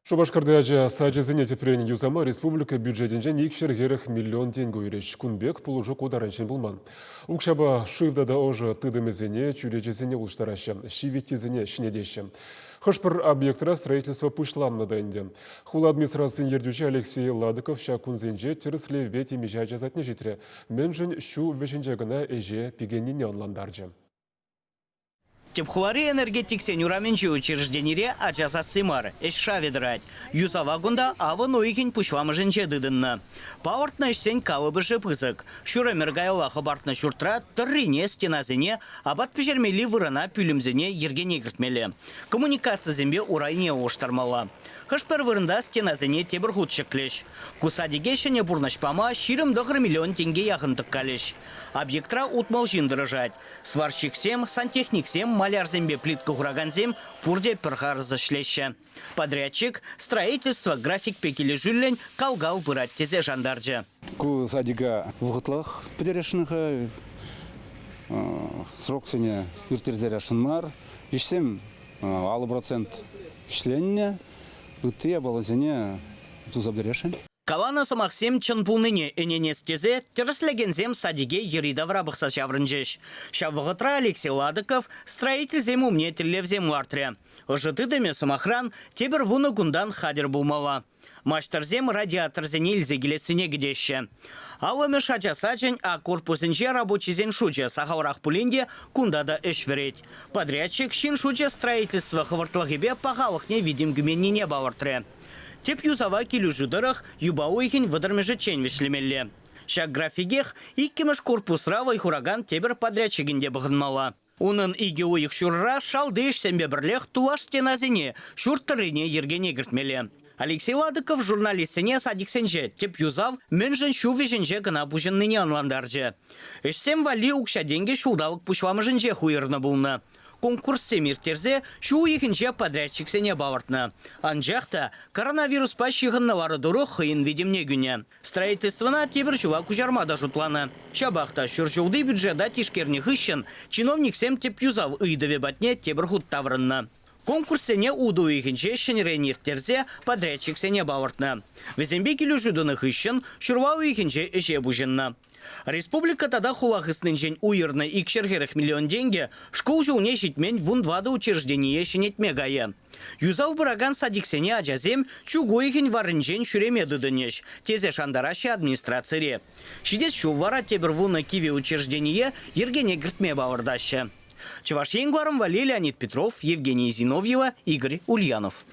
Шупашкарти ача сачӗсене тӗпрен юсама республика бюджетӗнчен 240 миллион тенкӗ уйӑрӗҫ. Кун пек пулӑшу ку таранччен пулман. Укҫапа шыв тата ӑшӑ тытӑмӗсене, чӳречесене улӑштараҫҫӗ, ҫивиттисене ҫӗнетеҫҫӗ. Хӑш-пӗр объектра строительство пуҫланнӑ та ӗнтӗ. Хула администрацийӗн ертӳҫи Алексей Ладыков ҫак кунсенче тӗрӗслевпе темиҫе ача садне ҫитрӗ. Мӗншӗн ҫу вӗҫӗнче кӑна ӗҫе пикеннине ӑнлантарчӗ. Тӗп хулари энергетиксен урамӗнчи учрежденире ача сасси мар, ӗҫ шавӗ тӑрать. Юсава кунта авӑн уйӑхӗн пуҫламӑшӗнче тытӑннӑ. Палӑртнӑ ӗҫсен калӑпӑшӗ пысӑк. Ҫур ӗмӗр каялла хӑпартнӑ ҫуртра тӑррине, стенасене, апат пӗҫермелли вырӑна пӳлӗмсене йӗркене кӗртмелле. Коммуникацисемпе урайне улӑштармалла. Хӑш-пӗр вырӑнта стенасене тепӗр хут ҫӗклӗҫ. Ку садике ҫӗнӗ пурнӑҫ пама 29 миллион тенке яхӑн тӑккалӗҫ. Объектра 60 ҫын тӑрӑшать. Сварщиксем, сантехниксем, малярсемпе плитка хуракансем пурте пӗр харӑс ӗҫлеҫҫӗ. Подрядчик строительство графикпе килӗшӳллӗн кал-кал пырать тесе шантарчӗ. Ку садика вӑхӑтлӑх пӗтересшӗн-ха, сроксене ирттерсе мар. Ӗҫсем 50% вӗҫленнӗ, ытти япаласене туса пӗтересшӗн. Каланӑ сӑмахсем чӑн пулнине ӗненес тесе тӗрӗслекенсем садике йӗри-тавра пӑхса ҫаврӑнчӗҫ. Ҫав вӑхӑтра Алексей Ладыков строительсем умне тӗллевсем лартрӗ. Ӑшӑ тытӑмӗ, сӑмахран, тепӗр 10 кунтан хатӗр пулмалла. Маҫтӑрсем радиаторсене илсе килессине кӗтеҫҫӗ. Аллӑмӗш ача сачӗн А корпусӗнче рабочисен шучӗ сахалрах пулин те кунта та ӗҫ вӗрет. Подрядчик ҫын шучӗ строительство хӑвӑртлӑхӗпе пахалӑхне витӗм кӳменнине палӑртрӗ. Тӗп юсава килӗшӳ тӑрӑх юпа уйӑхӗн вӑтӑрмӗшӗччен вӗҫлемелле. Ҫак графикех иккӗмӗш корпусра вӑй хуракан тепӗр подрядчикӗн те пӑхӑнмалла. Унӑн икӗ уйӑх ҫурра шалти ӗҫсемпе пӗрлех тулаш стенасене, ҫурт тӑррине йӗркене кӗртмелле. Алексей Ладыков журналистсене садиксенче тӗп юсав мӗншӗн ҫу вӗҫӗнче кӑна пуҫӑннине ӑнлантарчӗ. Ӗҫсем валли укҫа-тенкӗ ҫулталӑк пуҫламӑшӗнчех уйӑрнӑ пулнӑ. Конкурссем ирттерсе ҫу уйӑхӗнче подрядчиксене палӑртнӑ. Анчах та коронавируспа ҫыхӑннӑ лару-тӑру хӑйӗн витӗмне кӳнӗ. Строительствӑна тепӗр ҫула куҫарма та шутланӑ. Ҫапах та ҫур ҫулти бюджета тишкернӗ хыҫҫӑн чиновниксем тӗп юсав ыйтӑвӗ патне тепӗр хут таврӑннӑ. Конкурссене утӑ уйӑхӗнче ҫӗнӗрен ирттерсе подрядчиксене палӑртнӑ. Вӗсемпе килӗшӳ тунӑ хыҫҫӑн ҫурла уйӑхӗнче ӗҫе пуҫӑннӑ. Республика тата хула хыснинчен уйӑрнӑ 240 миллион тенкӗ шкул ҫулне ҫитмен 14 учреждение ҫӗнетме кайӗ. Юсав пыракан садиксене ачасем чӳк уйӑхӗн варринчен ҫӳреме тытӑнӗҫ, тесе шантараҫҫӗ администрацире. Ҫитес ҫул вара тепӗр вунӑ кивӗ учреждение йӗркене кӗртме палӑртаҫҫӗ. Чӑваш Ен кӑларӑм валли Леонид Петров, Евгений Зиновьева, Игорь Ульянов.